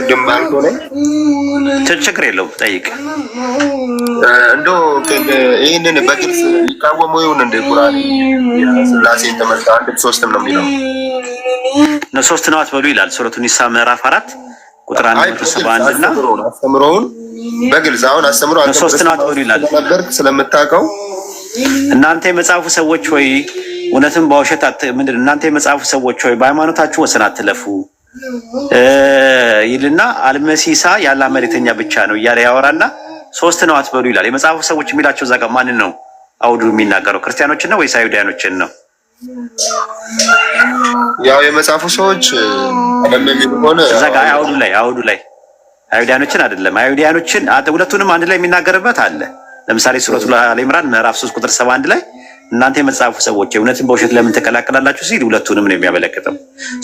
ቅድም ባልከው ላይ ችግር የለውም፣ ጠይቅ። እንደው ይህንን በግልጽ ይቃወሙ ይሁን እንደ ቁርአን የስላሴን ትምህርት አንድም ሶስትም ነው የሚለው። ሶስት ነው አትበሉ ይላል ሱረቱ ኒሳ ምዕራፍ 4 ቁጥር 171 እና አስተምሮውን በግልጽ አሁን አስተምሮ ሶስት ነው አትበሉ ይላል። ነበርክ ስለምታውቀው። እናንተ የመጽሐፉ ሰዎች ሆይ እውነትም በውሸት ምንድን ነው? እናንተ የመጽሐፉ ሰዎች ሆይ በሃይማኖታችሁ ወሰን አትለፉ ይልና አልመሲሳ የአላህ መልእክተኛ ብቻ ነው እያለ ያወራና ሶስት ነው አትበሉ ይላል። የመጽሐፉ ሰዎች የሚላቸው እዛ ጋር ማንን ነው አውዱ የሚናገረው? ክርስቲያኖችን ነው ወይስ አይሁዳኖችን ነው? ያው የመጽሐፉ ሰዎች አይደለም የሚሉ ከሆነ እዛ ጋር አውዱ ላይ አይሁዳኖችን አይደለም። አይሁዳኖችን ሁለቱንም አንድ ላይ የሚናገርበት አለ። ለምሳሌ ሱረቱ አል ኢምራን ምዕራፍ 3 ቁጥር 71 ላይ እናንተ የመጽሐፉ ሰዎች እውነትን በውሸት ለምን ትቀላቅላላችሁ ሲል ሁለቱንም ነው የሚያመለክተው።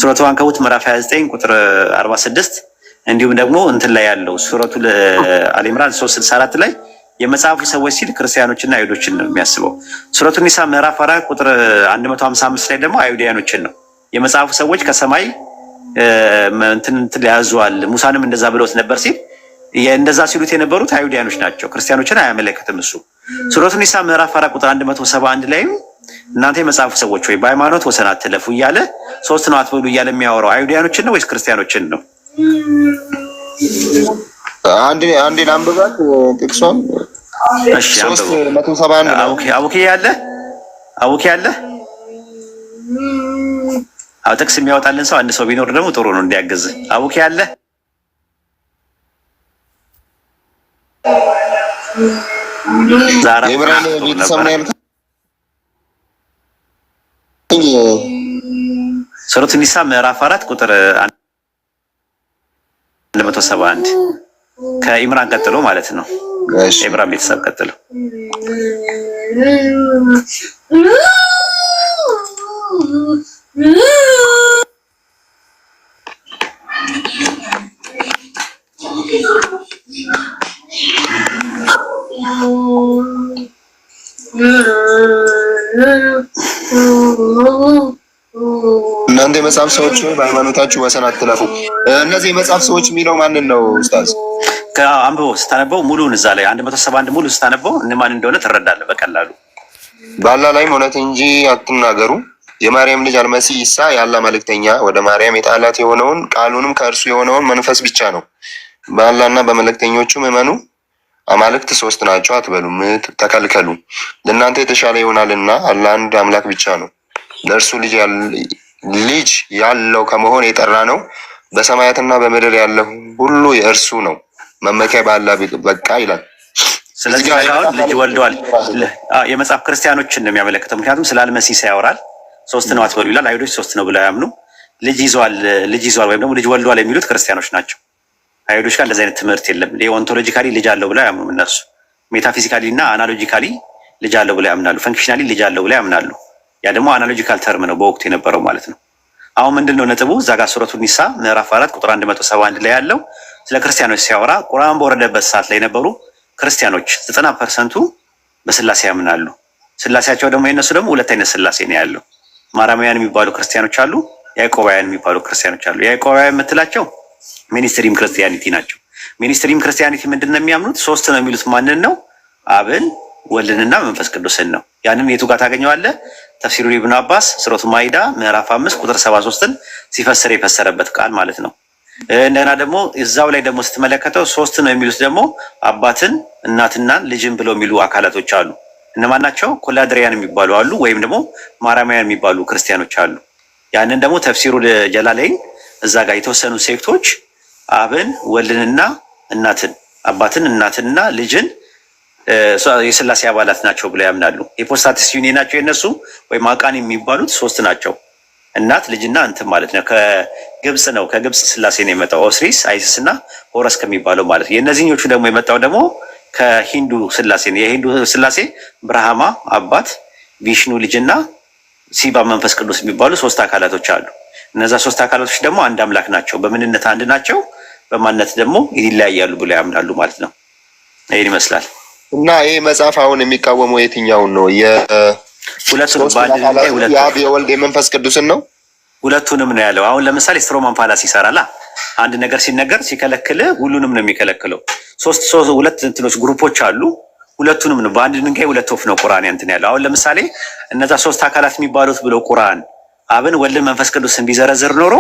ሱረቱ አንከቡት ምዕራፍ 29 ቁጥር 46፣ እንዲሁም ደግሞ እንትን ላይ ያለው ሱረቱ አል ኢምራን 364 ላይ የመጽሐፉ ሰዎች ሲል ክርስቲያኖችና አይሁዶችን ነው የሚያስበው። ሱረቱ ኒሳ ምዕራፍ 4 ቁጥር 155 ላይ ደግሞ አይሁዳኖችን ነው። የመጽሐፉ ሰዎች ከሰማይ እንትን እንትን ያዙዋል፣ ሙሳንም እንደዛ ብለውት ነበር ሲል እንደዛ ሲሉት የነበሩት አይሁዳኖች ናቸው። ክርስቲያኖችን አያመለክትም እሱ። ሱረቱ ኒሳ ምዕራፍ 4 ቁጥር 171 ላይም እናንተ የመጽሐፉ ሰዎች ወይ በሃይማኖት ወሰን አትለፉ እያለ ሶስት ነው አትበሉ እያለ የሚያወራው አይሁዳኖችን ነው ወይስ ክርስቲያኖችን ነው? አንዴ አንዴ ላንብባት ጥቅሷን። እሺ። ሶስት አንብበው። 171 ነው። አቡኪ፣ አቡኪ ያለ፣ አቡኪ ያለ። አዎ፣ ጥቅስ የሚያወጣልን ሰው አንድ ሰው ቢኖር ደግሞ ጥሩ ነው እንዲያግዝ። አቡኪ ያለ? ዛራ። የኢምራን ቤተሰብ ነው ያልከኝ? ሱረቱ ኒሳ ምዕራፍ 4 ቁጥር 171፣ ከኢምራን ቀጥሎ ማለት ነው። እሺ። ከኢምራን ቤተሰብ ቀጥሎ። እናንተ የመጽሐፍ ሰዎች ሆይ በሃይማኖታችሁ ወሰን አትለፉ። እነዚህ የመጽሐፍ ሰዎች የሚለው ማንን ነው ኡስታዝ? አንብበው። ስታነበው ሙሉን እዛ ላይ 171 ሙሉ ስታነበው እነማን እንደሆነ ትረዳለህ በቀላሉ። በአላህ ላይም እውነት እንጂ አትናገሩ። የማርያም ልጅ አልመሲህ ኢሳ የአላህ መልእክተኛ፣ ወደ ማርያም የጣላት የሆነውን ቃሉንም ከእርሱ የሆነውን መንፈስ ብቻ ነው። በአላህና በመልእክተኞቹም እመኑ። አማልክት ሶስት ናቸው አትበሉ፣ ተከልከሉ። ለእናንተ የተሻለ ይሆናልና አላህ አንድ አምላክ ብቻ ነው። ለእርሱ ልጅ ያለው ከመሆን የጠራ ነው። በሰማያትና በምድር ያለው ሁሉ የእርሱ ነው። መመኪያ በአላህ በቃ ይላል። ስለዚህ አሁን ልጅ ወልደዋል የመጽሐፍ ክርስቲያኖችን ነው የሚያመለክተው። ምክንያቱም ስለ አልመሲህ ያወራል። ሶስት ነው አትበሉ ይላል። አይሁዶች ሶስት ነው ብለው አያምኑ። ልጅ ይዟል፣ ልጅ ይዟል ወይም ደግሞ ልጅ ወልደዋል የሚሉት ክርስቲያኖች ናቸው። አይሁዶች ጋር እንደዚህ አይነት ትምህርት የለም። Ontologically ልጅ አለው ብለው አያምኑም እነሱ። Metaphysically እና analogically ልጅ አለው ብለው ያምናሉ። Functionally ልጅ አለው ብለው ያምናሉ። ያ ደግሞ analogical term ነው በወቅቱ የነበረው ማለት ነው። አሁን ምንድን ነው ነጥቡ? እዛ ጋር ሱረቱ ኒሳ ምዕራፍ 4 ቁጥር 171 ላይ ያለው ስለ ክርስቲያኖች ሲያወራ ቁርአን በወረደበት ሰዓት ላይ የነበሩ ክርስቲያኖች 90% ኡ በስላሴ ያምናሉ። ስላሴያቸው ደግሞ የነሱ ደግሞ ሁለት አይነት ስላሴ ነው ያለው። ማራማውያን የሚባሉ ክርስቲያኖች አሉ፣ ያዕቆባውያን የሚባሉ ክርስቲያኖች አሉ። ያዕቆባውያን የምትላቸው mainstream Christianity ናቸው። Mainstream Christianity ምንድን ነው የሚያምኑት? ሶስት ነው የሚሉት ማንን ነው? አብን፣ ወልድንና መንፈስ ቅዱስን ነው። ያንን የቱ ጋር ታገኘዋለህ? ተፍሲሩ ኢብኑ አባስ ሱረቱ ማኢዳ ምዕራፍ 5 ቁጥር 73ን ሲፈስር የፈሰረበት ቃል ማለት ነው። እንደገና ደግሞ እዛው ላይ ደግሞ ስትመለከተው ሶስት ነው የሚሉት ደግሞ አባትን፣ እናትና ልጅን ብለው የሚሉ አካላቶች አሉ። እነማን ናቸው? ኮላድሪያን የሚባሉ አሉ፣ ወይም ደግሞ ማራማውያን የሚባሉ ክርስቲያኖች አሉ። ያንን ደግሞ ተፍሲሩ ጀላለይን እዛ ጋር የተወሰኑ sect ኦች አብን፣ ወልድንና እናትን፣ አባትን፣ እናትንና ልጅን የስላሴ አባላት ናቸው ብለው ያምናሉ። Hypostatic union ናቸው የነሱ ወይም አቃኒ የሚባሉት ሶስት ናቸው። እናት፣ ልጅና እንትን ማለት ነው። ከግብፅ ነው፣ ከግብፅ ስላሴ ነው የመጣው፣ ኦስሪስ፣ አይሲስ እና ሆረስ ከሚባለው ማለት ነው። የእነዚህኞቹ ደግሞ የመጣው ደግሞ ከሂንዱ ስላሴ ነው። የሂንዱ ስላሴ ብርሃማ አባት፣ ቪሽኑ ልጅና ሲባ መንፈስ ቅዱስ የሚባሉ ሶስት አካላቶች አሉ። እነዛ ሶስት አካላቶች ደግሞ አንድ አምላክ ናቸው። በምንነት አንድ ናቸው፣ በማንነት ደግሞ ይለያያሉ ብለው ያምናሉ ማለት ነው። ይህን ይመስላል። እና ይህ መጽሐፍ አሁን የሚቃወመው የትኛውን ነው? ሁለቱንም በአንድ ድንጋይ ሁለት የአብ፣ የወልድ፣ የመንፈስ ቅዱስን ነው። ሁለቱንም ነው ያለው። አሁን ለምሳሌ straw man fallacy ይሰራላ። አንድ ነገር ሲነገር ሲከለክል ሁሉንም ነው የሚከለክለው። ሶስት ሶስት ሁለት እንትኖች group ኦች አሉ። ሁለቱንም ነው፣ በአንድ ድንጋይ ሁለት ወፍ ነው ቁርአን እንትን ያለው። አሁን ለምሳሌ እነዛ ሶስት አካላት የሚባሉት ብሎ ቁርአን አብን፣ ወልድን፣ መንፈስ ቅዱስን ቢዘረዝር ኖሮ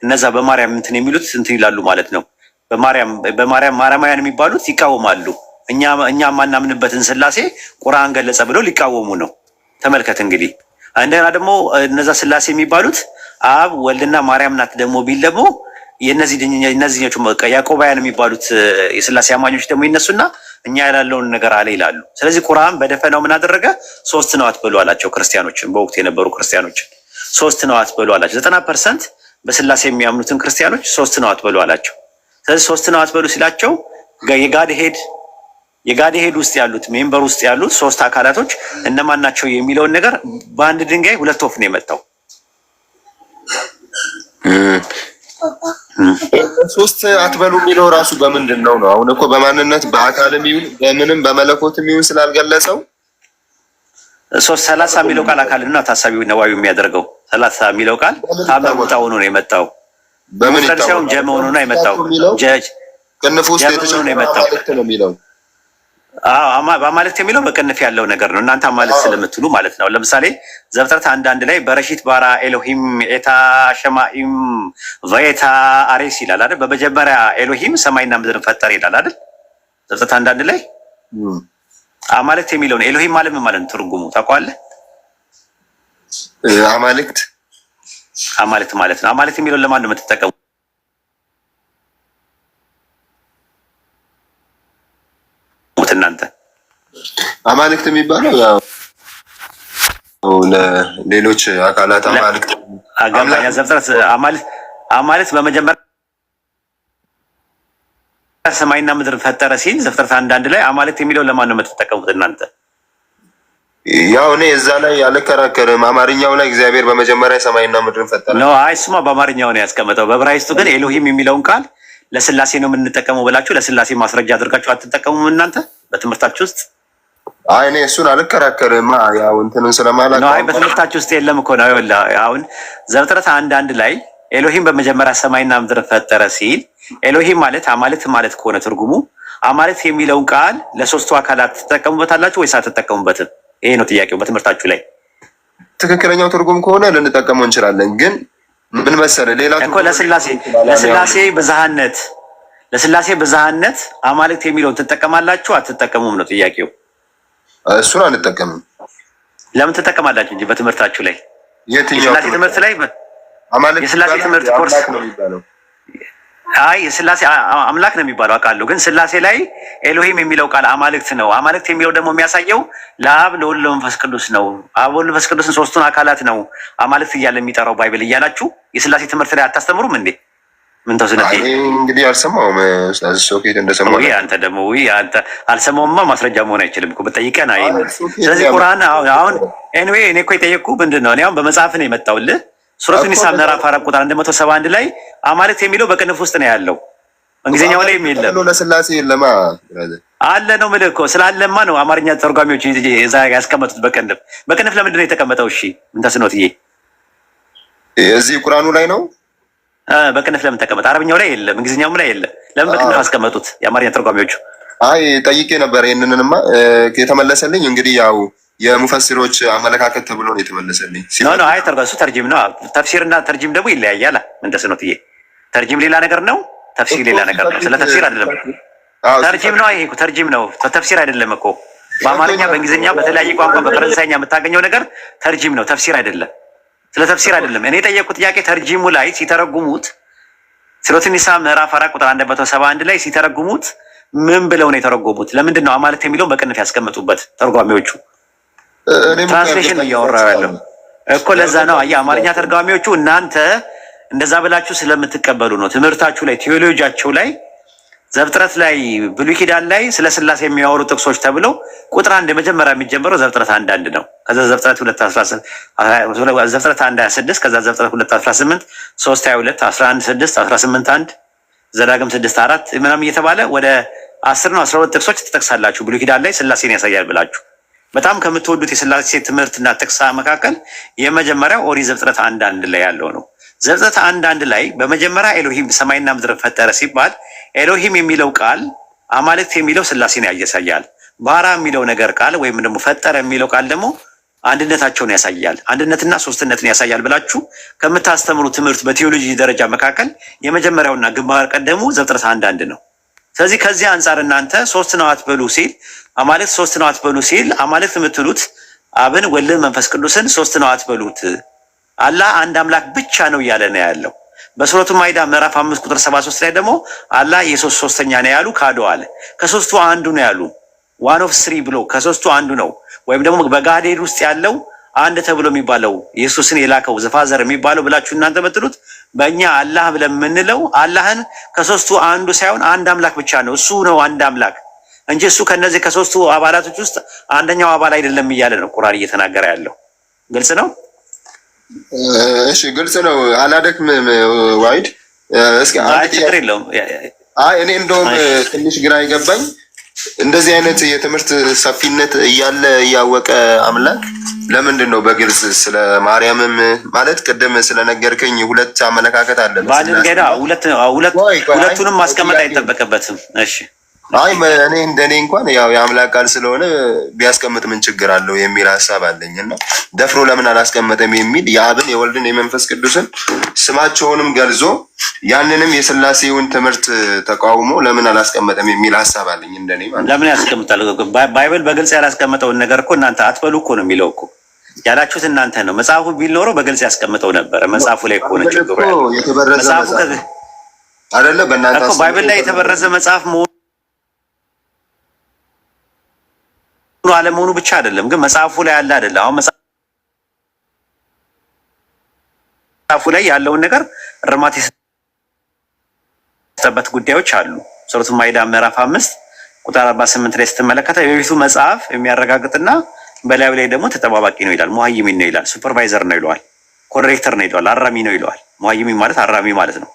እነዛ በማርያም እንትን የሚሉት እንትን ይላሉ ማለት ነው። በማርያም ማርያማውያን የሚባሉት ይቃወማሉ። እኛ የማናምንበትን ስላሴ ቁርአን ገለጸ ብለው ሊቃወሙ ነው። ተመልከት እንግዲህ፣ እንደገና ደግሞ እነዛ ስላሴ የሚባሉት አብ ወልድና ማርያም ናት ደግሞ ቢል ደግሞ የእነዚህኞቹ ያዕቆባውያን የሚባሉት የስላሴ አማኞች ደግሞ ይነሱና እኛ ያላለውን ነገር አለ ይላሉ። ስለዚህ ቁርአን በደፈናው ምን አደረገ? ሶስት ነው አትበሉ አላቸው ክርስቲያኖችን፣ በወቅቱ የነበሩ ክርስቲያኖችን ሶስት ነው አትበሉ አላቸው። 90% በስላሴ የሚያምኑትን ክርስቲያኖች ሶስት ነው አትበሉ አላቸው። ስለዚህ ሶስት ነው አትበሉ ሲላቸው የ Godhead ውስጥ ያሉት member ውስጥ ያሉት ሶስት አካላቶች እነማን ናቸው የሚለውን ነገር በአንድ ድንጋይ ሁለት ወፍ ነው የመታው። ሶስት አትበሉ የሚለው ራሱ በምንድን ነው ነው? አሁን እኮ በማንነት በአካልም ይሁን በምንም በመለኮትም ይሁን ስላልገለጸው ሶስት ሰላሳ የሚለው ቃል አካልና ታሳቢ ነዋዊ የሚያደርገው ሰላሳ የሚለው ቃል ታመርጣ ሆኖ ነው የመጣው። በምን ሙፍረድ ሳይሆን ጀመ ሆኖ ነው የመጣው። ቅንፍ ውስጥ ጀመ ሆኖ ነው የመጣው። ነው የሚለው። አዎ፣ በአማልክት የሚለው በቅንፍ ያለው ነገር ነው። እናንተ አማልክት ስለምትሉ ማለት ነው። ለምሳሌ ዘፍጥረት 1:1 ላይ בראשית ברא אלוהים את השמים ואת הארץ ይላል አይደል? በመጀመሪያ ኤሎሂም ሰማይና ምድርን ፈጠረ ይላል አይደል? ዘፍጥረት 1:1 ላይ አማልክት የሚለውን ኤሎሂም ማለት ምን ማለት ነው? ትርጉሙ ታውቀዋለህ? አማልክት አማልክት ማለት ነው። አማልክት የሚለውን ለማን ነው የምትጠቀሙት እናንተ? አማልክት የሚባለው ያው ለሌሎች አካላት አማልክት። አጋባኛ ዘፍጥረት አማልክት በመጀመሪያ ሰማይና ምድር ፈጠረ ሲል ዘፍጥረት 1:1 ላይ አማልክት የሚለውን ለማን ነው የምትጠቀሙት እናንተ? ያው እኔ እዛ ላይ አልከራከርም። አማርኛው ላይ እግዚአብሔር በመጀመሪያ ሰማይና ምድርን ፈጠረ። No፣ አይ እሱማ በአማርኛው ነው ያስቀመጠው። በዕብራይስጡ ግን ኤሎሂም የሚለውን ቃል ለስላሴ ነው የምንጠቀመው ብላችሁ ለስላሴ ማስረጃ አድርጋችሁ አትጠቀሙም እናንተ በትምህርታችሁ ውስጥ? አይ እኔ እሱን አልከራከርም። ያው እንትኑን ስለማላውቅ ነው። አይ በትምህርታችሁ ውስጥ የለም እኮ ነው። ይኸውልህ አሁን ዘፍጥረት 1:1 ላይ ኤሎሂም በመጀመሪያ ሰማይና ምድር ፈጠረ ሲል ኤሎሂም ማለት አማልክት ማለት ከሆነ ትርጉሙ አማልክት የሚለውን ቃል ለሶስቱ አካላት ትጠቀሙበታላችሁ ወይስ አትጠቀሙበትም? ይሄ ነው ጥያቄው በትምህርታችሁ ላይ። ትክክለኛው ትርጉም ከሆነ ልንጠቀመው እንችላለን። ግን ምን መሰለህ ሌላ እኮ ለስላሴ ብዝሃነት አማልክት የሚለውን ትጠቀማላችሁ አትጠቀሙም ነው ጥያቄው። እሱን አንጠቀምም። ለምን ትጠቀማላችሁ እንጂ በትምህርታችሁ ላይ? የትኛው? የስላሴ ትምህርት ላይ። አማልክት የስላሴ ትምህርት ኮርስ አምላክ ነው የሚባለው። አይ የስላሴ አምላክ ነው የሚባለው አውቃለሁ። ግን ስላሴ ላይ ኤሎሂም የሚለው ቃል አማልክት ነው። አማልክት የሚለው ደግሞ የሚያሳየው ለአብ፣ ለወልድ፣ ለመንፈስ ቅዱስ ነው። አብ፣ ወልድ፣ መንፈስ ቅዱስን ሶስቱን አካላት ነው አማልክት እያለ የሚጠራው Bible እያላችሁ የስላሴ ትምህርት ላይ አታስተምሩም እንዴ? ምን ተውስነት? እኔ እንግዲህ አልሰማሁም። ሶኬት እንደሰማሁ ውይ አንተ ደግሞ፣ ውይ አንተ አልሰማሁማ ማስረጃ መሆን አይችልም እኮ በጠይቀን። አይ ስለዚህ ቁርአን አሁን anyway እኔ እኮ የጠየቅኩህ ምንድን ነው፣ እኔ አሁን በመጽሐፍ ነው የመጣሁልህ። ሱረቱ ኒሳ ምዕራፍ 4 ቁጥር 171 ላይ አማልክት የሚለው በቅንፍ ውስጥ ነው ያለው። እንግሊዝኛው ላይ የለም። ለስላሴ የለማ። አለ ነው የምልህ እኮ፣ ስላለማ ነው አማርኛ ተርጓሚዎች እዛ ያስቀመጡት በቅንፍ። በቅንፍ ለምንድን ነው የተቀመጠው? እሺ ምን ተስኖትዬ? እዚህ ቁርአኑ ላይ ነው። በቅንፍ ለምን ተቀመጠ? አረብኛው ላይ የለም፣ እንግሊዝኛውም ላይ የለም። ለምን በቅንፍ አስቀመጡት የአማርኛ ተርጓሚዎቹ? አይ ጠይቄ ነበር። ይህንንማ የተመለሰልኝ እንግዲህ ያው የሙፈሲሮች አመለካከት ተብሎ ነው የተመለሰልኝ። No, no፣ አይ እሱ ተርጂም ነው። ተፍሲር እና ተርጂም ደግሞ ይለያያል። ምን ተስኖትዬ? ተርጂም ሌላ ነገር ነው፣ ተፍሲር ሌላ ነገር ነው። ስለ ተፍሲር አይደለም፣ ተርጂም ነው። ይሄ ተርጂም ነው፣ ተፍሲር አይደለም እኮ። በአማርኛ፣ በእንግሊዝኛ፣ በተለያየ ቋንቋ በፈረንሳይኛ የምታገኘው ነገር ተርጂም ነው፣ ተፍሲር አይደለም። ስለ ተፍሲር አይደለም። እኔ የጠየቅኩት ጥያቄ ተርጂሙ ላይ ሲተረጉሙት ሱረቱ ኒሳ ምዕራፍ 4 ቁጥር 171 ላይ ሲተረጉሙት ምን ብለው ነው የተረጎሙት? ለምንድን ነው አማልክት የሚለውን በቅንፍ ያስቀመጡበት ተርጓሚዎቹ? Translation ነው እያወራሁ ያለው እኮ፣ ለዛ ነው። አየህ አማርኛ ተርጓሚዎቹ እናንተ እንደዛ ብላችሁ ስለምትቀበሉ ነው። ትምህርታችሁ ላይ፣ ቴዎሎጂያቸው ላይ፣ ዘፍጥረት ላይ፣ ብሉይ ኪዳን ላይ ስለ ስላሴ የሚያወሩ ጥቅሶች ተብለው ቁጥር አንድ የመጀመሪያ የሚጀምረው ዘፍጥረት 1:1 ነው። ከዛ ዘፍጥረት 1:26፣ ከዛ ዘፍጥረት 2:18፣ 3:22፣ 11:6፣ 18:1፣ ዘዳግም 6:4 ምናምን እየተባለ ወደ 10 ነው 12 ጥቅሶች ትጠቅሳላችሁ። ብሉይ ኪዳን ላይ ስላሴን ያሳያል ብላችሁ በጣም ከምትወዱት የስላሴ ትምህርትና ጥቅሳ መካከል የመጀመሪያው ኦሪት ዘፍጥረት 1:1 ላይ ያለው ነው። ዘፍጥረት 1:1 ላይ በመጀመሪያ ኤሎሂም ሰማይና ምድርን ፈጠረ ሲባል ኤሎሂም የሚለው ቃል አማልክት የሚለው ስላሴን ያሳያል። ባራ የሚለው ነገር ቃል ወይም ደግሞ ፈጠረ የሚለው ቃል ደግሞ አንድነታቸውን ያሳያል። አንድነትና ሶስትነትን ያሳያል ብላችሁ ከምታስተምሩ ትምህርት በቴዎሎጂ ደረጃ መካከል የመጀመሪያውና ግንባር ቀደሙ ዘፍጥረት 1:1 ነው። ስለዚህ ከዚህ አንጻር እናንተ ሶስት ነው አትበሉ ሲል፣ አማልክት ሶስት ነው አትበሉ ሲል፣ አማልክት የምትሉት አብን፣ ወልድን፣ መንፈስ ቅዱስን ሶስት ነው አትበሉት፣ አላህ አንድ አምላክ ብቻ ነው እያለ ነው ያለው። በሱረቱ ማይዳ ምዕራፍ 5 ቁጥር 73 ላይ ደግሞ አላህ የሶስት ሶስተኛ ነው ያሉ ካዱ አለ። ከሶስቱ አንዱ ነው ያሉ፣ one of three ብሎ ከሶስቱ አንዱ ነው ወይም ደግሞ በ Godhead ውስጥ ያለው አንድ ተብሎ የሚባለው ኢየሱስን የላከው the Father የሚባለው ብላችሁ እናንተ የምትሉት፣ በእኛ አላህ ብለን የምንለው አላህን ከሶስቱ አንዱ ሳይሆን አንድ አምላክ ብቻ ነው። እሱ ነው አንድ አምላክ እንጂ እሱ ከነዚህ ከሶስቱ አባላቶች ውስጥ አንደኛው አባል አይደለም እያለ ነው ቁርአን እየተናገረ ያለው። ግልጽ ነው። እሺ፣ ግልጽ ነው። አላደክምም ዋይድ፣ እስኪ አንድ ችግር የለውም። አይ፣ እኔ እንደውም ትንሽ ግራ የገባኝ እንደዚህ አይነት የትምህርት ሰፊነት እያለ እያወቀ አምላክ ለምንድን ነው በግልጽ ስለ ማርያምም፣ ማለት ቅድም ስለነገርከኝ ሁለት አመለካከት አለ። ሁለቱንም ማስቀመጥ አይጠበቅበትም። እሺ። አይ፣ እኔ እንደኔ እንኳን ያው የአምላክ ቃል ስለሆነ ቢያስቀምጥ ምን ችግር አለው የሚል ሀሳብ አለኝ። እና ደፍሮ ለምን አላስቀመጠም የሚል፣ የአብን፣ የወልድን፣ የመንፈስ ቅዱስን ስማቸውንም ገልጾ ያንንም የስላሴውን ትምህርት ተቃውሞ ለምን አላስቀመጠም የሚል ሀሳብ አለኝ እንደኔ ማለት። ለምን ያስቀምጣል? Bible በግልጽ ያላስቀመጠውን ነገር እኮ እናንተ አትበሉ እኮ ነው የሚለው እኮ ያላችሁት እናንተ ነው። መጽሐፉ ቢል ኖሮ በግልጽ ያስቀምጠው ነበረ። መጽሐፉ ላይ እኮ ነው ችግሩ ያለው። የተበረዘ መጽሐፉ አይደለ? በእናንተ እኮ Bible ላይ የተበረዘ መጽሐፍ መሆኑ አለመሆኑ ብቻ አይደለም፣ ግን መጽሐፉ ላይ ያለ አይደለም። አሁን መጽሐፉ ላይ ያለውን ነገር እርማት የሰጠበት ጉዳዮች አሉ። ሱረቱ ማኢዳ ምዕራፍ 5 ቁጥር 48 ላይ ስትመለከተ የበፊቱ መጽሐፍ የሚያረጋግጥና በላዩ ላይ ደግሞ ተጠባባቂ ነው ይላል። ሙሀይሚን ነው ይላል። Supervisor ነው ይለዋል። Corrector ነው ይለዋል። አራሚ ነው ይለዋል። ሙሀይሚን ማለት አራሚ ማለት ነው።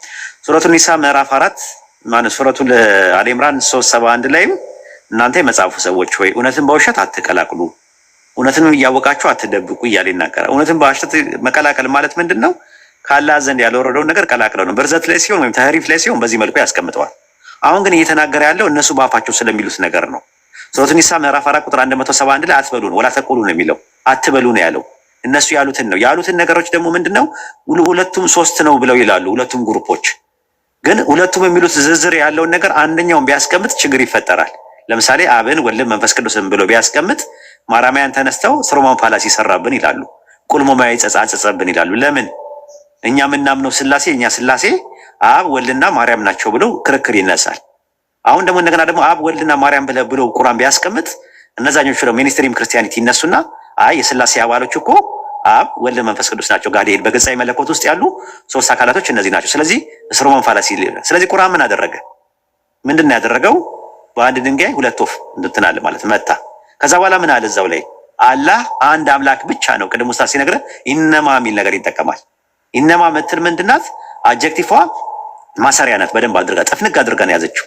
ሱረቱ ኒሳ ምዕራፍ 4፣ ማለት ሱረቱ አል ኢምራን 371 ላይም እናንተ የመጽሐፉ ሰዎች ሆይ፣ እውነትን በውሸት አትቀላቅሉ፣ እውነትንም እያወቃችሁ አትደብቁ እያለ ይናገራል። እውነትን በውሸት መቀላቀል ማለት ምንድን ነው? ከአላህ ዘንድ ያልወረደውን ነገር ቀላቅለው ነው። ብርዘት ላይ ሲሆን ወይም ተህሪፍ ላይ ሲሆን በዚህ መልኩ ያስቀምጠዋል። አሁን ግን እየተናገረ ያለው እነሱ በአፋቸው ስለሚሉት ነገር ነው። ሱረቱ ኒሳ ምዕራፍ 4 ቁጥር 171 ላይ አትበሉ ነው፣ ወላ ተቁሉ ነው የሚለው፣ አትበሉ ነው ያለው። እነሱ ያሉትን ነው። ያሉትን ነገሮች ደግሞ ምንድን ነው? ሁለቱም ሶስት ነው ብለው ይላሉ። ሁለቱም group ኦች ግን ሁለቱም የሚሉት ዝርዝር ያለውን ነገር አንደኛውን ቢያስቀምጥ ችግር ይፈጠራል። ለምሳሌ አብን፣ ወልድን፣ መንፈስ ቅዱስን ብሎ ቢያስቀምጥ ማራማያን ተነስተው straw man fallacy ሰራብን ይላሉ። ቁልሞማዊ ጸጸጸብን ይላሉ። ለምን? እኛ የምናምነው ስላሴ፣ እኛ ስላሴ አብ፣ ወልድና ማርያም ናቸው ብሎ ክርክር ይነሳል። አሁን ደግሞ እንደገና ደግሞ አብ፣ ወልድና ማርያም ብሎ ቁርአን ቢያስቀምጥ እነዛኞቹ ደግሞ mainstream Christianity ይነሱና አይ፣ የስላሴ አባሎች እኮ አብ፣ ወልድ፣ መንፈስ ቅዱስ ናቸው። Godhead በገጻዊ መለኮት ውስጥ ያሉ ሶስት አካላቶች እነዚህ ናቸው። ስለዚህ straw man fallacy። ስለዚህ ቁርአን ምን አደረገ? ምንድን ነው ያደረገው? በአንድ ድንጋይ ሁለት ወፍ እንትን አለ ማለት መታ። ከዛ በኋላ ምን አለ እዛው ላይ? አላህ አንድ አምላክ ብቻ ነው። ቅድም ኡስታዝ ሲነግረን ኢነማ የሚል ነገር ይጠቀማል። ኢነማ ምትል ምንድናት? Adjective ማሰሪያ ናት። በደንብ አድርጋ ጥፍንግ አድርጋ ነው ያዘችው።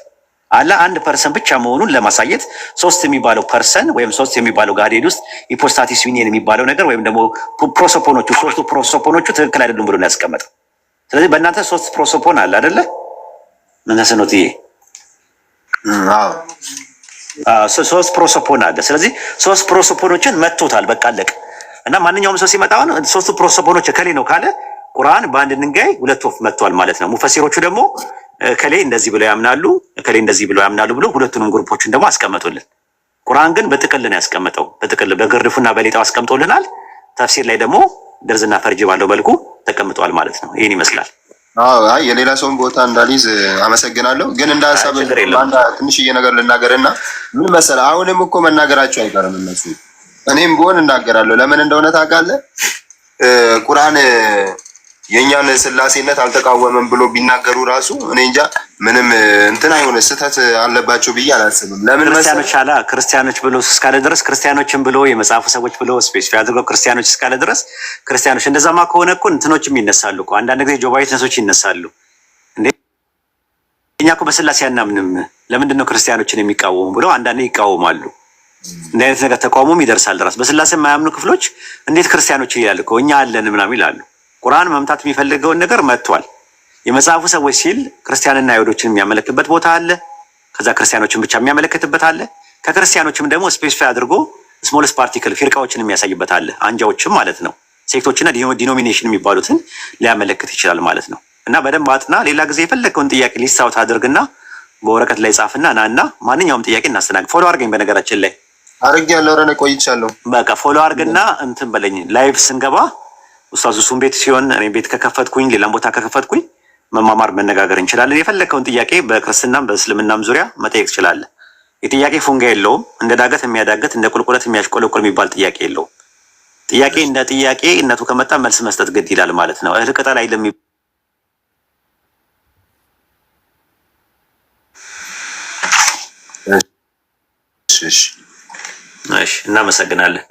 አላህ አንድ person ብቻ መሆኑን ለማሳየት ሶስት የሚባለው person ወይም ሶስት የሚባለው Godhead ውስጥ hypostasis union የሚባለው ነገር ወይም ደግሞ ፕሮሶፖኖቹ፣ ሶስቱ ፕሮሶፖኖቹ ትክክል አይደሉም ብሎ ነው ያስቀመጠው። ስለዚህ በእናንተ ሶስት ፕሮሶፖን አለ አይደለ? ምን ተስኖትዬ? ሶስት ፕሮሶፖን አለ። ስለዚህ ሶስት ፕሮሶፖኖችን መጥቶታል። በቃ አለቀ። እና ማንኛውም ሰው ሲመጣ አሁን ሶስቱ ፕሮሶፖኖች እከሌ ነው ካለ ቁርአን በአንድ ድንጋይ ሁለት ወፍ መጥቷል ማለት ነው። ሙፈሲሮቹ ደግሞ እከሌ እንደዚህ ብለው ያምናሉ፣ እከሌ እንደዚህ ብለው ያምናሉ ብሎ ሁለቱንም group ኦችን ደግሞ አስቀመጡልን። ቁርአን ግን በጥቅል ነው ያስቀመጠው። በጥቅል በግርድፉና በሌጣው አስቀምጦልናል። ተፍሲር ላይ ደግሞ ደርዝና ፈርጅ ባለው መልኩ ተቀምጧል ማለት ነው። ይህን ይመስላል። አይ፣ የሌላ ሰውን ቦታ እንዳልይዝ አመሰግናለሁ። ግን እንደ ሀሳብ ትንሽዬ ነገር ልናገርና፣ ምን መሰለህ፣ አሁንም እኮ መናገራቸው አይቀርም እነሱ፣ እኔም ብሆን እናገራለሁ። ለምን እንደሆነ ታውቃለህ? ቁርአን የእኛን ስላሴነት አልተቃወመም ብሎ ቢናገሩ ራሱ እኔ እንጃ ምንም እንትን አይሆነ ስህተት አለባቸው ብዬ አላስብም። ለምን ክርስቲያኖች አላ ክርስቲያኖች ብሎ እስካለ ድረስ፣ ክርስቲያኖችን ብሎ የመጽሐፉ ሰዎች ብሎ specify አድርገው ክርስቲያኖች እስካለ ድረስ ክርስቲያኖች፣ እንደዛማ ከሆነ እኮ እንትኖችም ይነሳሉ እኮ፣ አንዳንድ ጊዜ Jehovah Witness ኦች ይነሳሉ። እንዴ፣ እኛ እኮ በስላሴ አናምንም፣ ለምንድን ነው ክርስቲያኖችን የሚቃወሙ ብለው አንዳንዴ ይቃወማሉ። እንዲህ አይነት ነገር ተቃውሞም ይደርሳል። ድረስ በስላሴ የማያምኑ ክፍሎች እንዴት ክርስቲያኖችን ይላል እኮ፣ እኛ አለን ምናምን ይላሉ። ቁርአን መምታት የሚፈልገውን ነገር መጥቷል። የመጽሐፉ ሰዎች ሲል ክርስቲያንና አይሁዶችን የሚያመለክትበት ቦታ አለ። ከዛ ክርስቲያኖችን ብቻ የሚያመለክትበት አለ። ከክርስቲያኖችም ደግሞ specify አድርጎ smallest particle ፊርቃዎችን የሚያሳይበት አለ። አንጃዎችም ማለት ነው። Sect ኦችና denomination የሚባሉትን ሊያመለክት ይችላል ማለት ነው። እና በደንብ አጥና። ሌላ ጊዜ የፈለግከውን ጥያቄ list out አድርግና በወረቀት ላይ ጻፍና ናና ማንኛውም ጥያቄ እናስተናግድ። Follow አድርገኝ። በነገራችን ላይ አድርጌያለሁ። ኧረ እኔ ቆይቻለሁ። በቃ follow አድርግና እንትን በለኝ። Live ስንገባ ኡስታዝ እሱን ቤት ሲሆን እኔ ቤት ከከፈትኩኝ ሌላም ቦታ ከከፈትኩኝ መማማር መነጋገር እንችላለን። የፈለግከውን ጥያቄ በክርስትናም በእስልምናም ዙሪያ መጠየቅ ትችላለህ። የጥያቄ ፉንጋ የለውም። እንደ ዳገት የሚያዳግት እንደ ቁልቁለት የሚያሽቆለቁል የሚባል ጥያቄ የለውም። ጥያቄ እንደ ጥያቄነቱ ከመጣ መልስ መስጠት ግድ ይላል ማለት ነው። እህል ቅጠል አይልም። እሺ። እሺ፣ እናመሰግናለን።